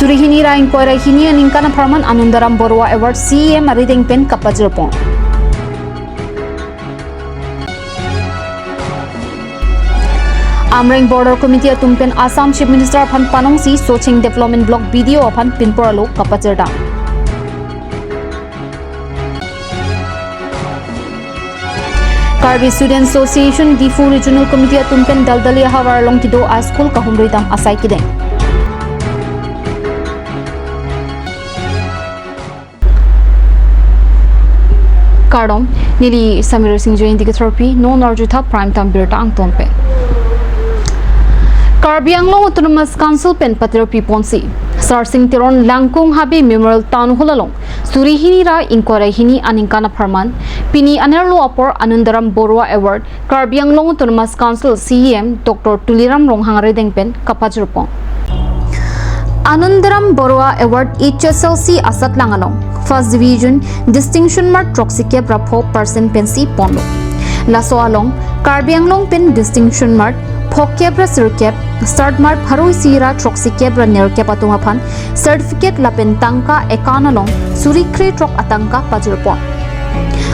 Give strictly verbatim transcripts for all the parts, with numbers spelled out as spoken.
Suri hini ra ingkoi ra hini aningkan apharman Anandaram Baruah Award C E M arideng pen kapajirpon. Amreng Border Committee atum pen Assam Chief Minister aphan panongsi Socheng Development Block B D O aphan pinpur alo kapajirdam. Karbi Student Association Diphu Regional Committee atum pen Daldali ahavar along kedo a-school kahumridam asai kedeng. Kardom, neli Samir Singh Jain dikit thropi, non arjutha prime time birta angton pen. Karbi Anglong Autonomous Council pen patirpi ponsi Sarsing Teron Langkung Habe Memorial Town Hall along suri hini ra ingkoi ra hini aningkan apharman pini anerlo apor Anandaram Baruah Award Karbi Anglong Autonomous Council C E M Doctor Tuliram Ronghang arideng pen kapajirpon. Anandaram Baruah Award H S L C asatlang along First Division Distinction Mark throksi kep ra pho percent pensi ponlo. Laso along Karbi Anglong pen Distinction Mark pho kep ra sirkep, Start Mark pharo isi ra throksi kep ra nerkep atum aphan certificate lapen tangka account along suri kre throk atangka pajirpon.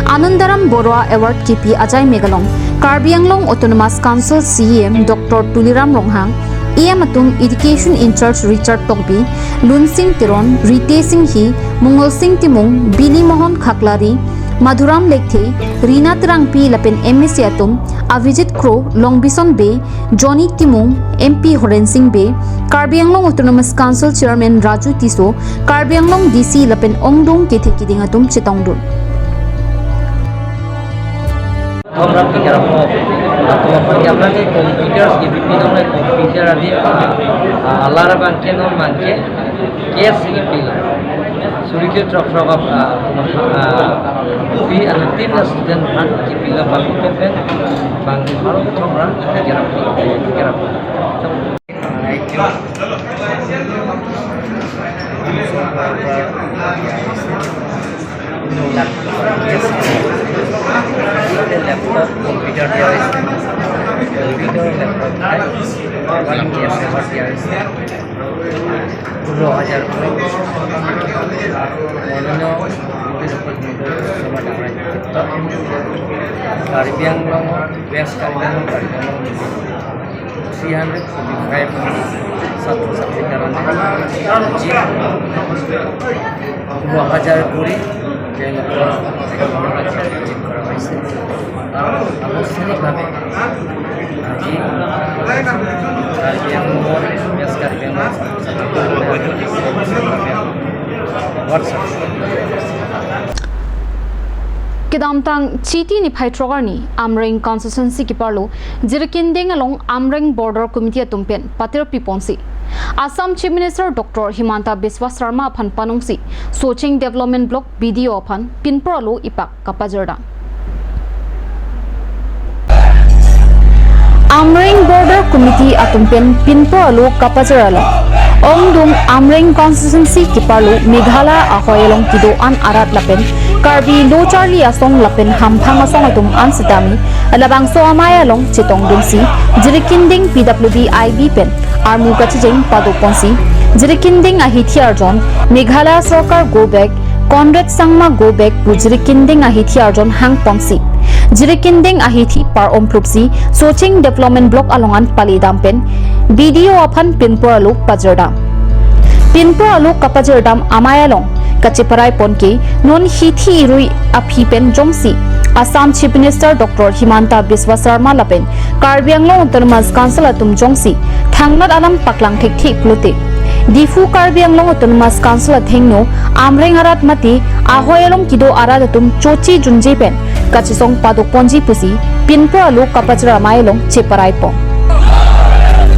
Anandaram Baruah Award kipi ajai megalong Karbi Anglong Autonomous Council C E M Doctor Tuliram Ronghang, E M atum Education in-charge Richard Tokbi, Lunsing Teron, Ritesh Enghi, Mongolsing Timung, Bili Mohan Khaklari, Madhuram Lekthe, Rina Terangpi lapen M A C atum, Avijit Kro, Longbison Bey, Johnny Timung, M P Horensing Bey, Karbi Anglong Autonomous Council Chairman Raju Tisso, Karbi Anglong D C lapen ongdung kethe kiding atum chetongdun. Program ke kerap mo, atau apa yang mana computer, C B P dong, computer adi, ah, alar abang ke non mangke, case C B P lo. Suri kre throk throk ap, ah, ah, pi anu tin na student han kipi lo bang pen bang baru program kerap kerap. Laptop, computer dia, computer, laptop, one case, one case. Dua hajar. Karbi Anglong, West Karbi Anglong, Karbi Anglong, three hundred forty-five ছাত্ৰ ছাত্ৰীৰ কাৰণে আজি দহ হাজাৰ কৰি তেওঁলোকৰ চেকআপৰ কাৰ্যসূচী কৰা হৈছে। আৰু আনুষ্ঠানিকভাৱে আজি কাৰ্বি আংলঙৰ, ৱেষ্ট কাৰ্বি আংলং ছাত্ৰ ছাত্ৰীসকলে আজি অফিচিয়েলভাৱে এৱাৰ্ড চাৰ্টিফিকেট প্ৰদান কৰিছে। Kedamtang Chiti niphai throk arni Amreng constituency keparlo Jirikinding along Amreng Border Committee atum pen patirpi ponsi Assam Chief Minister Doctor Himanta Biswa Sarma aphan panongsi Socheng Development Block B D O aphan pinpur alo ipak kapajirdam. Amreng Border Committee atum pen pinpur alo kapajir along ongdung Amreng constituency keparlo Meghalaya ahoi along kedo-an arat lapen Karbi lo charli asong lapen hamphang asong atum an sitame labangso amei along chetongdunsi Jirikinding P W D I B pen armu kachijeng padoponsi Jirikinding ahithi arjon Meghalaya Sorkar go back, Conrad Sangma go back pu Jirikinding ahithi arjon hangponsi Jirikinding ahithi par-om phlupsi Socheng Development Block along an palidam pen B D O aphan pinpur alo pajirdam. Pinpur alo kapajirdam amei along kacheparai pon ke non hithi irui aphi pen jongsi Assam Chief Minister Doctor Himanta Biswa Sarma lapen Karbi Anglong Autonomous Council atum jongsi thangnat alam paklang thekthe pulote Diphu Karbi Anglong Autonomous Council athengno Amreng arat mate ahoi along kedo arat atum choche junje pen kachesong padokponji pusi pinpur alo kapajir amei along cheparai pon.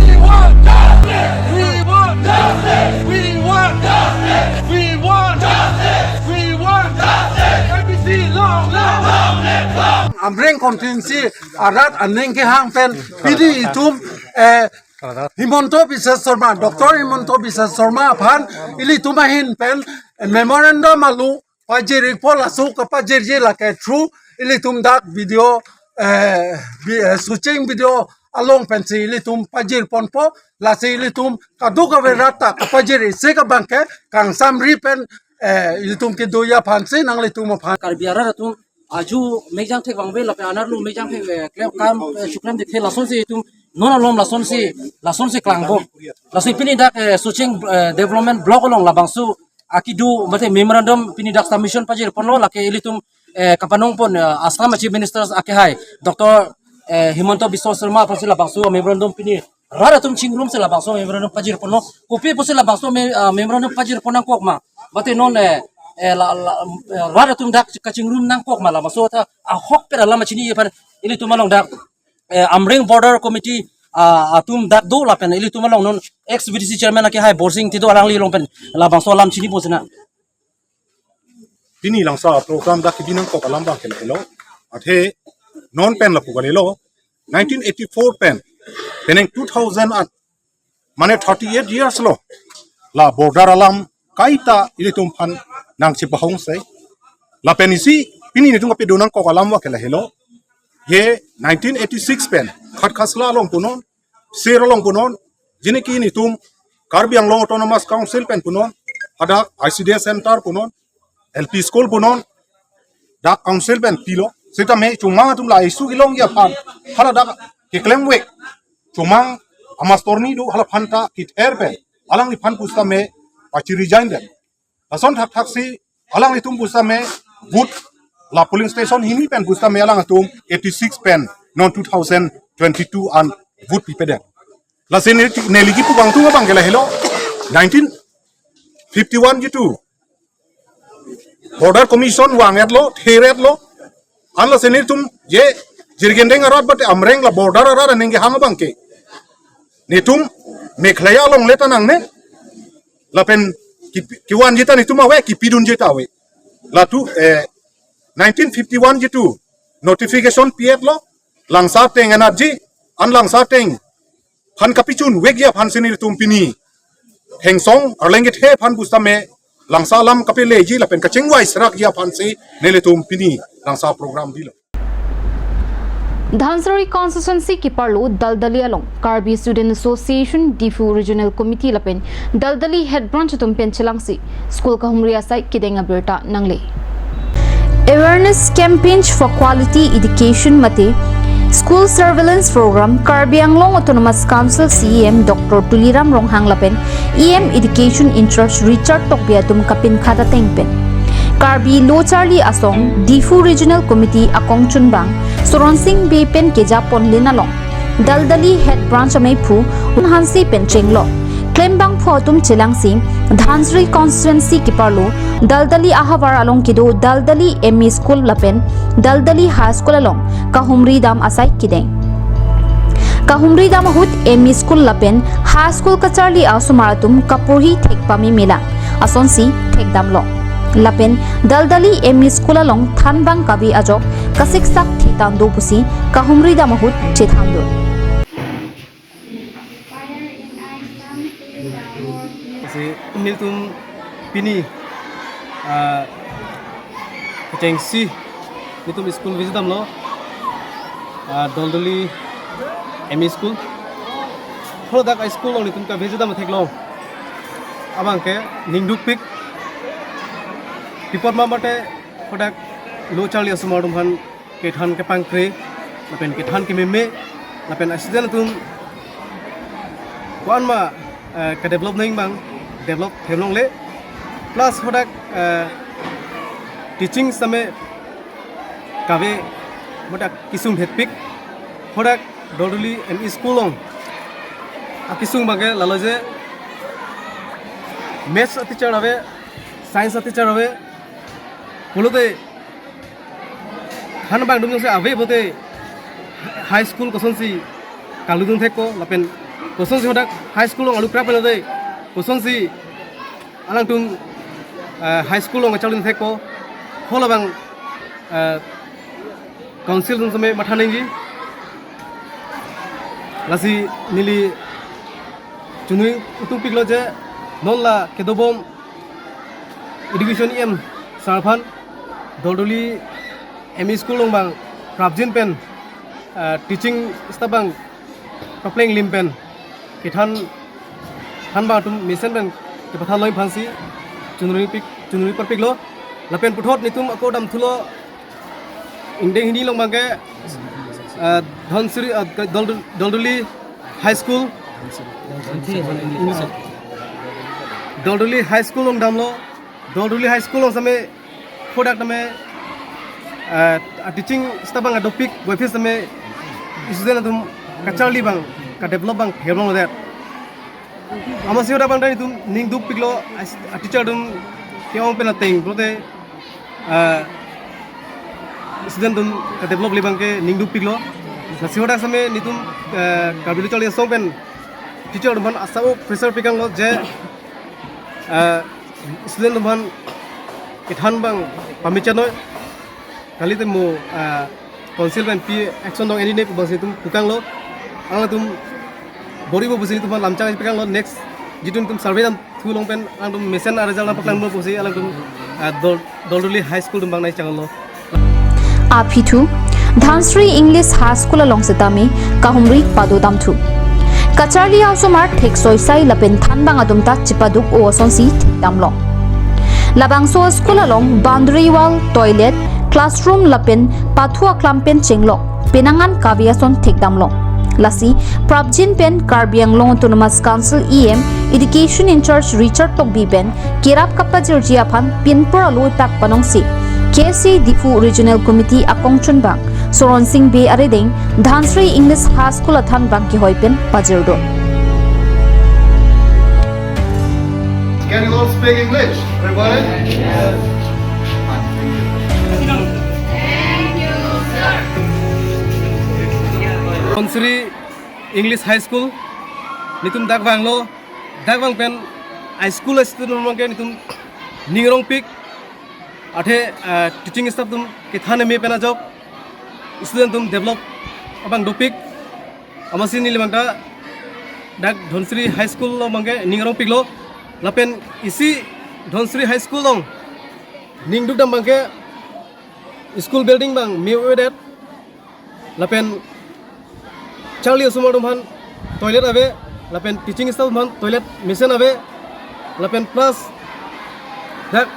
We want justice! We want justice! We want justice! We want justice! M B C long live! Long live! Long live! Amreng constituency arat aning kehang pen pini itum, eh, Himanta Biswa Sarma, Doctor Himanta Biswa Sarma aphan ilitum ahin pen, eh, memorandum alo pajir-ikpo, laso kapajirji lake through ilitum dak B D O, eh, bi-, eh, Socheng B D O along pensi ilitum pajirponpo, lasi ilitum kadokave rat ta kapajir isi ke abangke kangsamri pen, eh, ilitum kedo aphansi nanglitum aphan. Karbi arat atum aju mejang thek vangve lapen anerlo mejang thek, eh, klem kam, eh, suklem dikhe lasonsi itum non alom lasonsi, lasonsi klangpo. Lasi pini dak, eh, Socheng, eh, Development Block along labangso akedo mate memorandum pini dak submission pajirponlo, lake ilitum, eh, kapanongpon, eh, Assam Chief Minister akehai Doctor, eh, Himanta Biswa Sarma aphansi labangso memorandum pini rat atum chingrumsi labangso memorandum pajirponlo. Kopi pusi labangso me-, ah, memorandum pajirpon nangkok ma? Mate non, eh, eh, la, la, eh, rat atum dak kachingrum nangkok ma labangso ta ahok pen alam chini aphan ilitum along dak, eh, Amreng Border Committee, ah, atum dak do lapen ilitum along non ex V D C chairman akehai Borsing Tido alangli along pen labangso alam chinipo sina. Pini langso program dak kebi nangkok alam abangke lahelo. Athe non pen lapu kalilo. Nineteen eighty-four pen, penang two thousand an, mane thirty-eight years lo, la border alam kaita ilitum aphan nangchepahong sei. Lapen isi pini nelitum kapedo nangkok alam abangke lahelo. Ye nineteen eighty-six pen Khatkhasla along punon, Ser along punon, jiniki nelitum Karbi Anglong Autonomous Council pen punon, hadak I C D S center punon, L P school punon, dak council pen pilo. Sitame chomang atum la issue kelongji aphan, hala dak keklemvek, chomang amastor ni do, hala aphan ta kither pen alangliphan pusitame pachi-resign det. Lason thakthaksi alanglitum pusitame vote, la polling station hini pen pusitame alangtum eighty-six pen non two thousand twenty-two an vote pipedet. Lasi neli, neli kipu abang tung abangke lahelo. Nineteen fifty-one jitu Border Commission vang-etlo, ther-etlo. An lasi nelitum je Jirikindeng arat mate Amreng la border arat aning kehang abangke, nelitum Meghalaya alongle ta nangne. Lapen ki, kevanji ta nelitum ave, kepidunji ta ave. Latu, eh, nineteen fifty-one jitu notification pi-etlo, Langsa ateng anatji, an Langsa ateng aphan kapachunvekji aphansi nelitum pini Thengsong Arleng kethe aphan pusitame Langsa alam kapeleji lapen kachingvai serakji aphansi nelitum pini Langsa program pilo. Dhansiri constituency keparlo Daldali along Karbi Student Association, Diphu Regional Committee lapen Daldali Head Branch atum pen chelangsi school kahumri asai kedeng abirta nangle. Awareness campaign for quality education mate school surveillance program Karbi Anglong Autonomous Council C E M Doctor Tuliram Ronghang lapen E M Education in charge Richard Tokbi atum kapinkhat ateng pen Karbi Lo Charli Asong Diphu Regional Committee akongchunbang Soronsing Bey pen kejaponlin along Daldali Head Branch ameiphu Hanse pen chenglo. Klembangphu atum chelangsi Dhansiri constituency keparlo Daldali ahavar along kedo Daldali M E School lapen Daldali High School along kahumri dam asai kedeng. Kahumri dam ahut M E School lapen High School kacharli asomar atum kaporhi thek pame melang asonsi thekdamlo. Lapen Daldali M E School along thanbang kave ajok kasiksak thekdam do pusi kahumri dam ahut chethandun. Si nelitum pini, ah, kechengsi nelitum school visit damlo, ah, Daldali M E School. Haladak a-school along nelitum ka-visit dam theklong abangke ning dukpik. Pi apot ma mate hadak lo charli asomar atum aphan kethan kepangkre, lapen kethan kememe, lapen a-student atum ko-an ma, eh, ke-develop nangji abang develop theklongle. Plus hadak, eh, teaching sitame kave mate kesung hetpik. Hadak Daldali M E School along akesung abangke lalo je Maths a-teacher ave, Science a-teacher ave, pulote than abang dum jongsi ave pulote high school kosonsi kaludun thekpo, lapen kosonsi hadak high school along alu krap pulote kosonsi alangtum, eh, high school along kacharlidun thekpo, halabang, eh, council atum sitame matha nangji. Lasi neli chunui utumpiklo je non la kedobom Education E M sir aphan Daldali M E School along abang prapjin pen, eh, teaching staff abang Kapleng lim pen kethan, thanbang atum mesen pen kepathan loi aphansi chunri pik, chunri parpiklo. Lapen puthot netum ako damthulo, ingdeng hini along abangke, eh, Dhansiri, eh, Dol-, Dolduli High School, Dolduli High School along damlo. Dolduli High School along same kodak tame, eh, a teaching staff abang dopik, boyfriend same student atum kacharli abang, kadevelop abang herong det. Amatsi hadak abang ta netum ning dukpiklo, a, a teacher atum ke-ong pen ateng pulote, eh, student atum kadevelop le abangke ning dukpiklo. Lasi hadak same netum, eh, Karbi Lo Charli Asong pen teacher atum aphan asap pressure pikanglo je, eh, student atum aphan kethan abang pamichanoi. Kalite mo, eh, council pen pi action dong eni ne pu abangsi netum pukanglo. Alangtum bor-ipo pusi netum aphan lamchang pikanglo, next jitu netum survey damthu along pen alangtum mesen a result nangpaklanglo pusi alangtum, eh, Dol-, Dolduli High School atum abang nangchanglo. Aphi thu, Dhansiri English High School along setame kahumri pado damthu. Kacharli asomar thek soisai lapen thanbang atum ta chipaduk-o asonsi damlo. Labangso school along boundary wall, toilet, classroom lapen pathu aklam pen chenglok, penang an kave ason thekdamlo. Lasi prapjin pen Karbi Anglong Autonomous Council E M Education in-charge Richard Tokbi pen kerap kapajirji aphan pinpur alo tak panongsi K S A Diphu Regional Committee akongchunbang Soron Sing Bey arideng Dhansiri English High School athanbang kehoi pen pajirdo. Can you all speak English, everybody? Dhansiri English High School netum dak vanglo, dak vang pen high school student atum ke netum ning rongpik, athe, ah, teaching staff atum kethan me pen ajok student atum develop abang dopik. Amatsi neli abang ta dak Dhansiri High School along abangke ning rongpiklo. Lapen isi Dhansiri High School along ning dukdam abangke school building abang me-o-edet. Lapen charli asomar atum aphan toilet ave, lapen teaching staff atum aphan toilet mesen ave, lapen plus dak,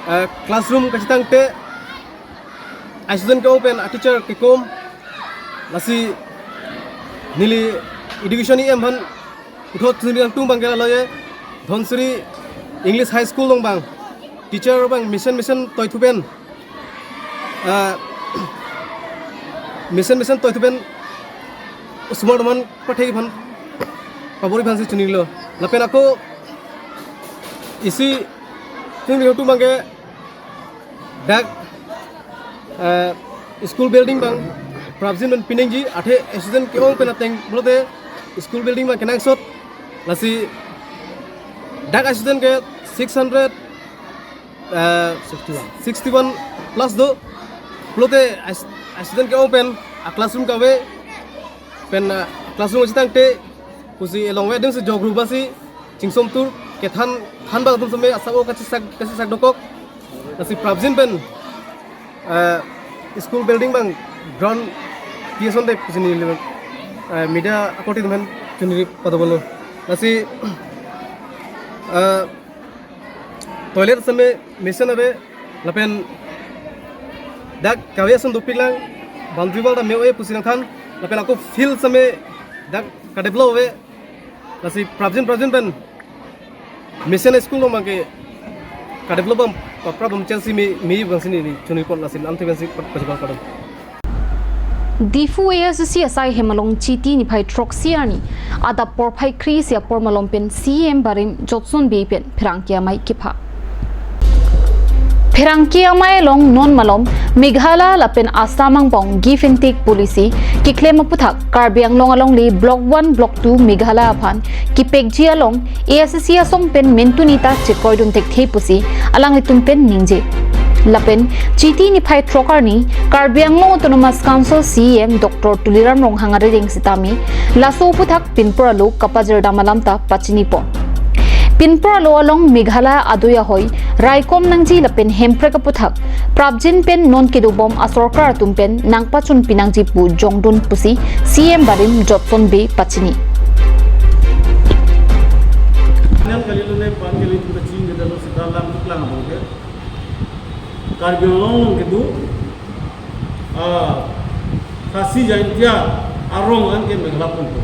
eh, classroom kachetangte a student ke-ong pen a teacher kekom. Lasi neli education E M aphan puthot chunri nangtum abangke lalo ye, Dhansiri English High School along abang teacher abang mesen mesen toithu pen, ah, mesen mesen toithu pen osomar atum aphan pathek aphan pabor-i aphansi chunrilo. Lapen ako isi chunri nangtum abangke dak, eh, school building abang prapjin pen pinangji, athe student ke-ong pen ateng pulote school building abang kenangsot. Lasi dak student ke six hundred, eh, sixty-one, sixty-one plus do. Pulote as-, student ke-ong pen a classroom kave pen, eh, classroom kachetangte pusi elong we adim si jogru basi chingsomtur, kethan, thanbang atum same asap-o kachisak, kachisak dokok. Lasi prapjin pen, eh, school building abang ground pi asonte pusi neli, eh, media akorte atum aphan chunri padobomlo. Lasi, eh, toilet same mesen ave, lapen dak kave ason dopiklang, boundary wall ta me-o-e pusi nangthan, lapen ako field same dak kadevelop ave. Lasi prapjin prapjin pen mesen school along abangke kadevelop abang, pa-, prap abang chance me, me abangsi neli chunri apot, lasi lamthe pensi pa-, pajabang kadam. Diphu A S D C asai hem along Chiti niphai throksi arni adap porphai kre-isi apor malom pen C E M barim Jotson Bey pen pherangke amei kepha. Pherangke amei along non malom Meghalaya lapen Assam angbong give and take policy keklem aputhak Karbi Anglong alongle Block one, Block two Meghalaya aphan kepekji along A S D C asong pen mentuni ta chekoidun thekthe pusi alanglitum pen ningje. Lapen Chiti niphai throk arni Karbi Anglong Autonomous Council C E M Doctor Tuliram Ronghang arideng sitame laso aputhak pinpur alo kapajirdam alam ta pachinipon. Pinpur alo along Meghalaya adui ahoi raikom nangji lapen Hemprek aputhak prapjin pen non kedobom asorkar atum pen nangpachun pinangji pu jongdun pusi C M barim Jotson Bey pachini. Nang kali lo ne pan kali tu kaching kita lo sita lam tu klang abang ke. Karbi Anglong along kedo, ah, Khasi Jaintia arong an ke Meghalaya ponpo.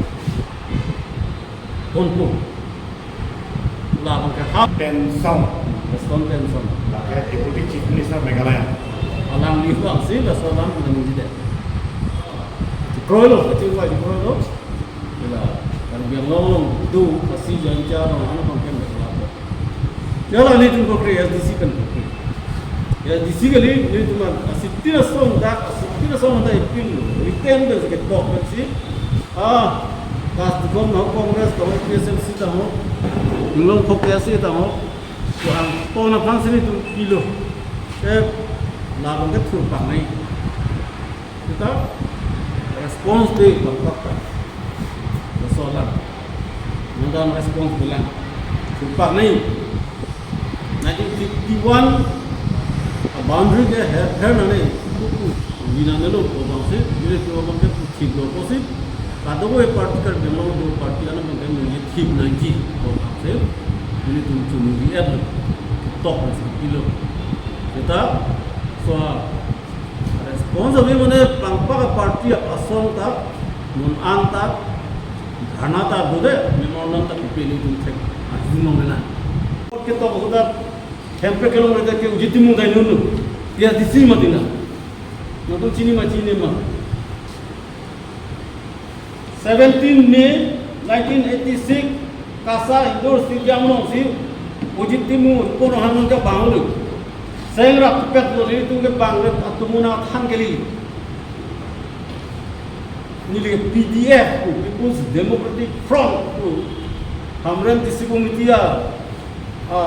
Ponpo. Labang ke half. Ten song. Western ten song. Lake Deputy Chief Minister Meghalaya. Alangli bangsi laso alam nangji det. Kroilo, kacing wa kroilo. Ila, Karbi Anglong along do, Khasi Jaintia arong an abang ke Meghalaya. Jala nelitum kokri A S D C pen kokri. A S D C kali nelitum an, asitin asong dak, asitin asong dak ipin lo. Written pen si ketok pen si. Ah, kas dikom na Congress ta ho, P S M C ta ho, Inglong Kok K S A ta ho. Ko angton aphan si nelitum pilo. Eh, labang ke thurpak nai. Kita response de bangkok ta. Solar. Nonta response bilang. Thurpak nai. Nineteen fifty-one, a boundary ke her, her na nai. Kuku. Bina nelo ko bang si, bina ko bang ke kuchit lo ko si. Kado ko party kar belo do party ana bang ke nunye thip nangji ko bang si. Bina tum chunu di er lo. Tok na si pilo. Kita, so, response abhi mane pangpak party asong ta, non an ta, dharna ta do de, memorandum ta kipe nelitum thek, arjun nong na. Ketok sudah, hemprek kelong reda ke uji timu dai nunu, ya di si ma dina. Nonton chini ma chini ma. Seventeen May nineteen eighty-six, Kasa Indoor Stadium along si Ojit Timung kono hanun ke banglu. Seng rap pet lo nelitum ke bang rep atum muna thang kali. Neli P D F ko, People's Democratic Front ko, Hamren District Committee a, a,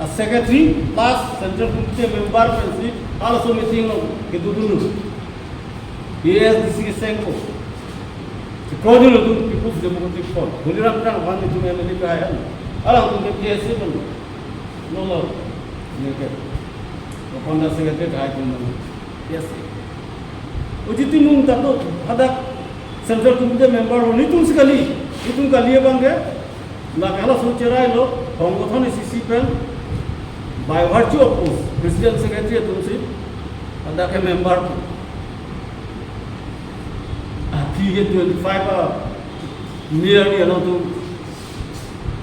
a secretary plus Central Committee member pensi, halaso meeting along kedodun. A S D C ke seng ko. Si kroidun lo tu People's Democratic Front. Holiram Terang aphan nelitum M L A kahai an. Alangtum ke P S A pon. No lo. Neke. Ko founder secretary kahai pon lo. P S A. Ojit Timung ta do hadak Central Committee member lo, nelitum si kali. Nelitum kali abang ke. Lake halaso cherai lo, hongkothon A C C pen, by virtue of post, President Secretary atum si, hadak ke member. Aphi ke twenty-five a, nearly ano tu.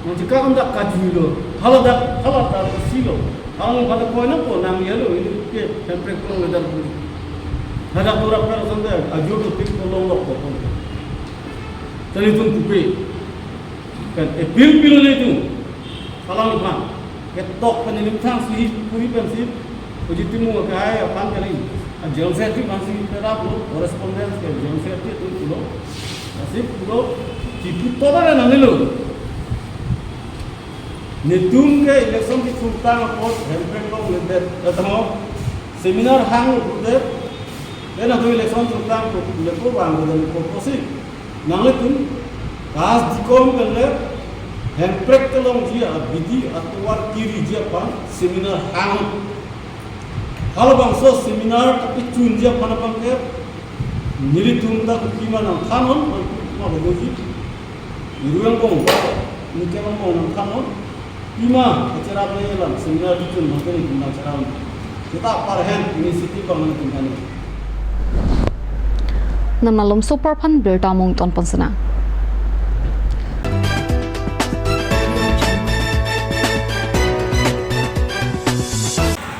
Nang chika kan dak kajui lo, hala dak, hala dak si lo. Hang pada koi na ko nang ya lo, ini ke, hemprek ko nang dak. Hadak tu rap kan sanda, ajo tu pik ko long lok ko. Tadi tu kupe. Pen appeal pilo nelitum. Alangphan. Ketok pen nelitum thang si puri pensi. Ojit Timung kahai aphan kali. A General Secretary aphan si terap lo, correspondence ke General Secretary atum pulo. Asi pulo, chipu toda na nilo. Nelitum ke election kechungtang apot hemprek along ledet. Datang seminar hang ledet. Ena tu election chungtang apot lepo bang lepo posi. Nanglitum, kas dikom pen le, hemprek kelongji abidi atovar keriji aphan seminar hang. Halabangso seminar kapachunji aphan abang ke, nelitum ta kopima nangthanon, ma bodoji. Iru angbong, nike angbong nangthanon. Pima, kacherap nangji alam, seminar bichun, mangke nelitum nangcherap. Kita apar hen, initiative abang nangtum kani. Namnalom super phan birta mung ton ponsena.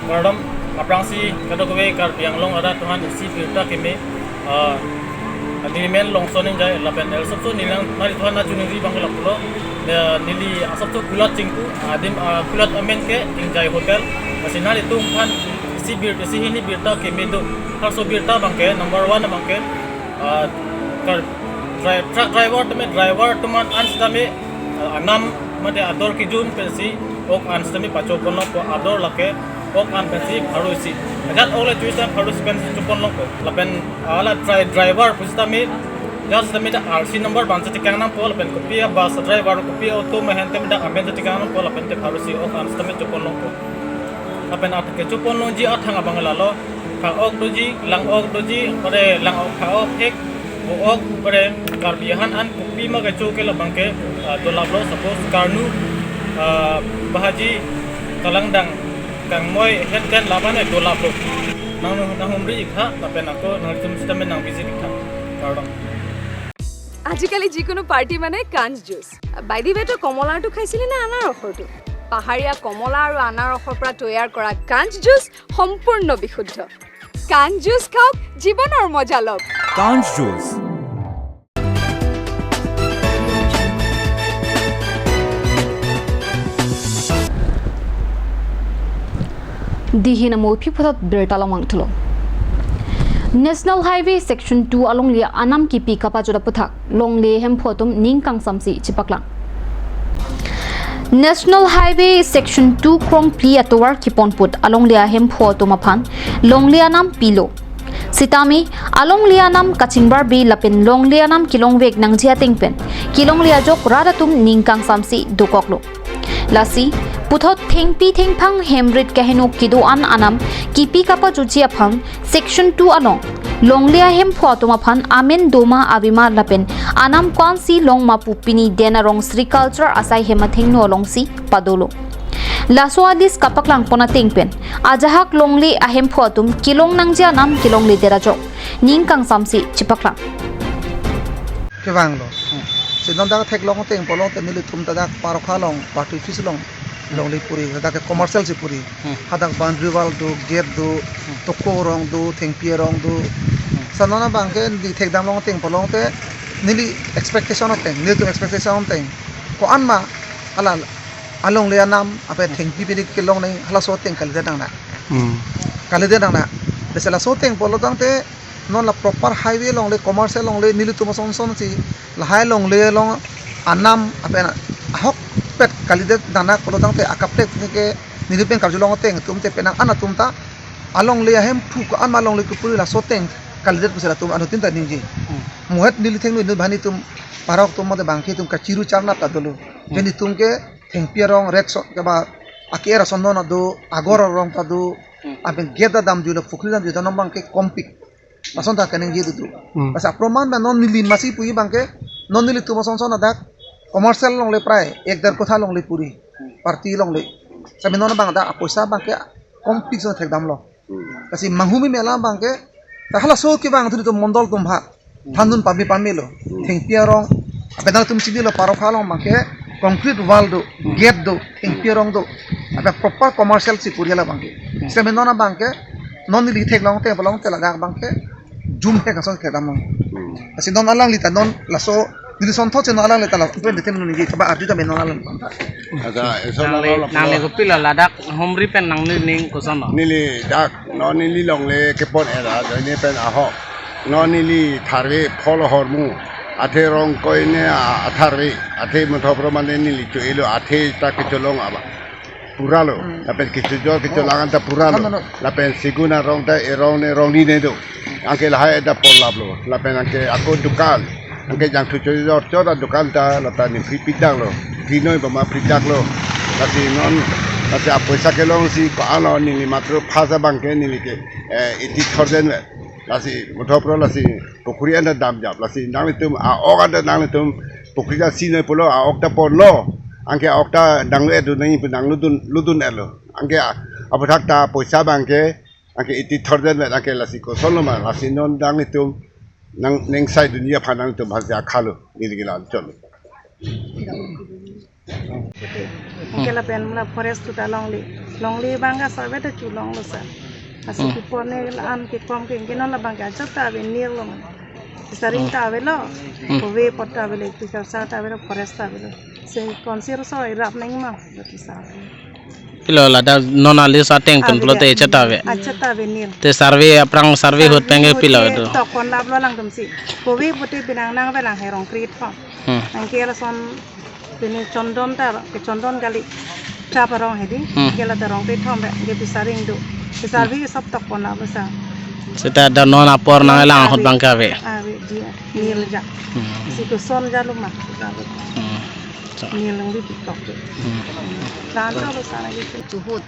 Kardom, aphrangsi kadokave Karbi Anglong arat aphan isi birta keme, ah, agreement longson ingjai lapen el sopso nilang nari tuhan na chuniri bang lapulo, eh, neli asopso kulat chingku, adim, ah, kulat amen ke Ingjai Hotel, lasi nanglitum aphan isi bir, isi hini birta keme do, halaso birta abang ke, number one abang ke, ah, kar, dri-, truck driver tame, driver atum an sitame, ah, anam mate ador kejun pensi ok an sitame pacho ponlongpo, ador lake ok an pensi pharo isi. Ajat ok le chuis time pharo isi pensi cho ponlongpo. Lapen hala dri-, driver pusitame, ajat sitame ta R C number abang si chekang nangpo, lapen kopi a bus driver, kopi auto ma hente dak amen si chekang nangpo, lapen te pharo isi ok an sitame cho ponlongpo. Lapen at kecho pon nangji athang abang lalo, pha-ok doji, lang-ok doji, ore lang-ok pha-ok thek, bo-ok, ore Karbi ahan an kopima kecho ke labang ke, ah, dolaplo, suppose karnu, ah, bahaji, kalangdang, kangmoi, het ten laban e dolaplo. Nang, nanghumri ik tha, lapen ako nanglitum sitame nang visit ik tha. Kardom. আজিকালি যিকোনো পাৰ্টি মানে কাঞ্চ juice. By the ৱে, তই কমলাৰটো খাইছিলি নে আনাৰসৰটো? পাহাৰীয়া কমলা আৰু আনাৰসৰ পৰা তৈয়াৰ কৰা কাঞ্চ জুচ সম্পূৰ্ণ বিশুদ্ধ। কাঞ্চ জুচ খাওক, জীৱনৰ মজা লওক। কাঞ্চ juice. Dihin amo aphi puthot birta lamang thulo. National Highway Section two alongle anam kipi kapajut aputhak longle ahemphu atum ning kangsamsi chepaklang. National Highway Section two krongphli atovar kepon put alongle ahemphu atum aphan longle anam pilo. Sitame alongle anam kachingbarbe lapen longle anam kelongvek nangji ateng pen kelongle ajok rat atum ning kangsamsi dokoklo. Lasi puthot thengpi thengphang hemrit kaheno kedo-an anam kipi kapajutji aphan Section two along longle ahemphu atum aphan amen doma avema lapen anam ko-ansi longma pu pini Den Arong Sericulture asai hem athengno alongsi padolo. Laso a-list kapaklang pon ateng pen ajahak longle ahemphu atum kelong nangji anam kelongledet ajok ning kangsamsi chepaklang. Kevanglo. Si non dak theklong ateng pulote nelitum ta dak Parokha along, Party Office along longle puri, dak ke commercial si puri. Hmm. Hadak boundary wall do, gate do, Hmm. toko arong do, thengpi arong do. Hmm. Sa non abang ke neli thekdam long ateng pulote neli expectation ateng, nelitum expectation ateng, ko-an ma hala alongle anam ape Hmm. thengpi pini kelong nang halaso ateng kalidet nang na. Hmm. Kalidet nang na. Lasi laso ateng pulo tangte non la proper highway longle, commercial longle, nelitum ason son si lahai longle along anam ape na ahokpet kalidet nang na pulo tangte akaprek ke neli pen karjulong ateng atum te penang an atum ta alongle ahemphu ko-an ma longle kepuri laso ateng kalidet pusi latum anuttin ta ningje. Hmm. Mohet neli thengno inut bhani atum parok atum mate bangke atum kachiru charnap ta dolo. Hmm. Pen itum ke thengpi arong red so keba ake-er ason non ado, agor arong ta do, Hmm. apen gate ta damjulo, pukhri damjulo, non abang ke kompik. Lason ta kaningje dudu. Hmm. Bas aproman ba non neli masi puji abang ke, non nelitum ason son adak commercial longle prai ek der kotha longle puri, party longle. Sami non abang dak apoisa abang ke kompik son thekdamlo. Hmm. Lasi manghumi mela abang ke, ta halaso kevang thu nelitum mondol atum ha Hmm. thandun pame pamelo. Hmm. Thengpi arong, ape nangtum chinilo Parokha along abang ke concrete wall do, Hmm. gate do, thengpi arong do. Ape proper commercial si puri hala abang ke. Hmm. Sami non abang ke, non neli theklong ateng pulote ladak abang ke jum he kason thekdamlo. Hmm. Lasi non alangli ta non laso, neli sonthot si non alangli ta laso pen detem neli keba arju ta me non alangli ta. Acha, eso Nangli, nangli nangli kopilo ladak humri pen nangli ning koson lo? Neli dak non neli longle kepon era, ajoine pen ahok. Non neli tharve phol ahormu. Athe rong koine a-, atharve. Athe mothopro mane neli cho-elo, athe ta kecholong aba. Pura lo. Hmm. Lapen kechojor kecholang an ta pura lo. Ano, ano. Lapen segun arong ta erong ne rong ni ne do. Anke lahai ta porlap lo. Lapen anke ako dukan. Anke jangthu chojor chor adukan ta lata nipri pidak lo. Pinoi bama pidak lo. Lasi non, lasi apoisa kelong si ko-an lo neli matro phasa abang ke neli ke, eh, eighty thousand ve. Lasi mothopro lasi pukhri anda damjap. Lasi nanglitum a-ok anda nanglitum pukhri ta sinoi pulo a-ok ta ponlo. Anke a-ok ta danglo edu nang ipu danglo dun, ludun elo. Anke a-, aputhak ta poisa abang ke, anke eighty thousand vet anke lasi koson lo ma, lasi non nanglitum nang nengsai dunji aphan nanglitum harja khalo, neli ke la cholo. Anke lapen mula forest tu ta longle. Longle abang ke save ta cholonglo sir. Lasi Hmm. kepon ne la an kekom ke, anke non la abang ke ajat ta ave nir lo ma. Saring Hmm. ta avelo. Hmm. Kove apot ta avelo, tu sa ta avelo, forest ta avelo. Se konsir so irap neng ma, tu sa. Pilo ladak non a-list ateng pen Ave pulote ya. Ajat ta ave. Ajat ta ave nir. Te survey aphrang survey ahut pen ke Survey pilo ahut edu. Tokon laplo alangtum si. Kove pote binang nang velang herong krit pho. Hmm. Anke lason pini chondon ta, ke chondon kali. Chap arong hedi. Hmm. Ke la ta rong krit thom be, ke pisaring do. Pisaring Hmm. sab tokon laplo sa. Seta da non apor nang Non elang ahut ave. Abang ke ave. Ave, dia. Nir ja. Hmm. Si koson ja lo ma. Hmm. Nir lang di tiktok. Hmm. Dan to lo sana gitu. Chuhut.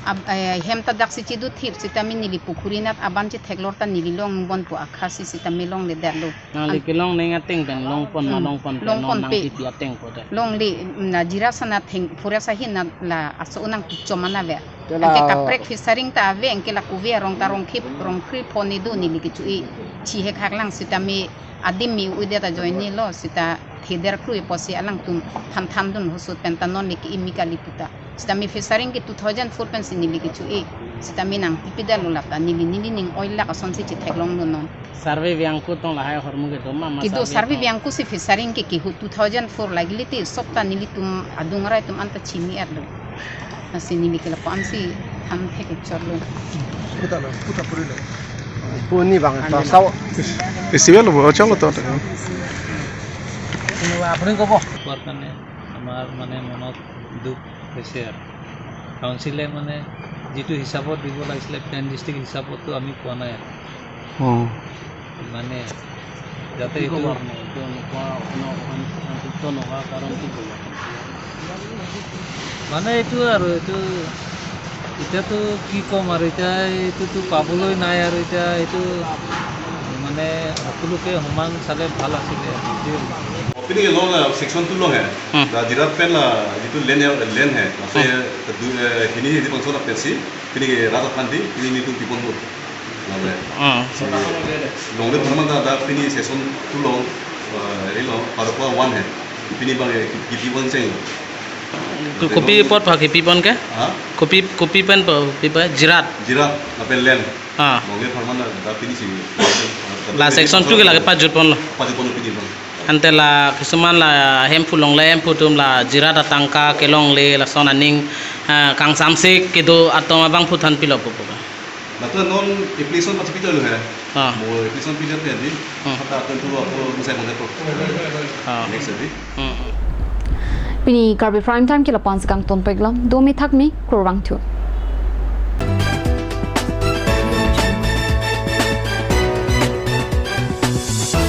Ab-, eh, hem ta daksi chidu thip sitame neli pukhuri anat aban chetheklor ta neli longbom pu akha si sitame longledetlo. Nangli kelong neng ateng pen longpon ma Hmm, longpon pen longpon non nang pe. Titi ateng po de. Longle, na Jirat anat theng forest ahin anat la aso nangpichom ana ave. Te la Anke kaprek fishery ta ave, anke la kuve arong ta rong khip, rong kri phone do neli kecho-i. Chihek hak lang sitame adim mi uidet ajoine lo sita therder krui pusi alangtum than than dun husut pen ta non le ke-imi kali puta. Sitame fishery ke two thousand four pensi neli kecho-i. Sitame nangpipedetlo lata neli neli ning oilak asonsi chetheklonglo non. Survey vangku tong lahai ahormu kedo ma, ma Kedo survey survey tong. Vangku si fishery ke kehu two thousand four lagi lite sopta nelitum adung arai atum anta chini-etlo. Lasi neli ke lapu-ansi than thek chotlo. Puta lo, puta puri lo. Puni bang, Andi to na. Sao. Festival lo, chalo to. আপুনি ক'ব? কোৱাৰ কাৰণে আমাৰ মানে মনত দুখ হৈছে আৰু। কাউন্সিলে মানে যিটো হিচাপত দিব লাগিছিলে, প্লেন ডিষ্ট্ৰিক্ট হিচাপততো আমি পোৱা নাই আৰু। অ। মানে যাতে কি এইটো ক'ব আপুনি? এইটো এনেকুৱা অসম-, অসম-, সন্তুষ্ট নোহোৱাৰ কাৰণ কি ক'ব? মানে এইটো আৰু, এইটো এতিয়াতো কি ক'ম আৰু, এতিয়া এইটোতো পাবলৈ নাই আৰু, এতিয়া এইটো মানে সকলোকে সমান চালে ভাল আছিলে। Pinike along la section two along he. Hmm. La Jirat pen la jitu land he, land he. Mase Hmm. du, eh, hini hini bangso la pensi, pinike rat aphan di, pini nelitum pipon bom. Labe. Hmm. Si, longle pharman ta, ta pini section two along, eh, ri along, Parokwa one he. Pini bang, eh, ki, ki pipon cheng. Ko-, kopi apot pa kipipon ke? Ha? Kopi, kopi pen pa, pi pa, Jirat. Jirat, lapen land. Ah. Longle pharman ta, ta pini si. La section two ke lake pajutponlo. Pajutponlo pini bang. Ante la kisuman la hemphu longle hemphu atum la Jirat atangka kelongle lason aning, ah, kangsamse kedo atum abangphu than pilo pupu. Latum non application pachipitha lo he. Ah. Mo application pidetlo di. Hmm. Hata atum tu ako misai mangga po. Ah. Next di. Hmm. Pini Karbi Prime Time ke lapu-ansi kangtonpiklo. Domi thakmi, kurvangthu.